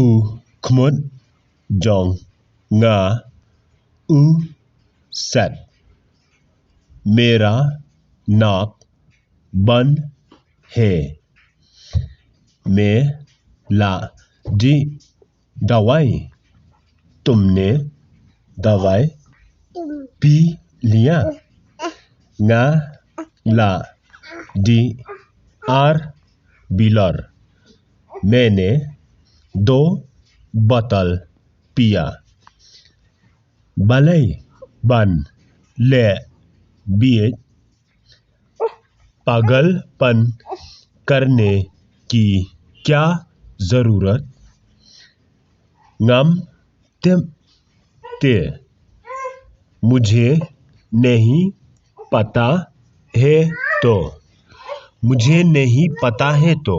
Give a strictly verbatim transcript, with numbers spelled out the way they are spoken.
U khmut jong nga u set. Mera nap ban hai. Main la di dawai. Tumne dawai pi liya. Nga la di ar bilor. Maine do botal piya. Balei ban leh biej. Pagalpan karne ki kya zarurat. Ngam tip te. Mujhe nahi pata hai to. Mujhe nahi pata hai to.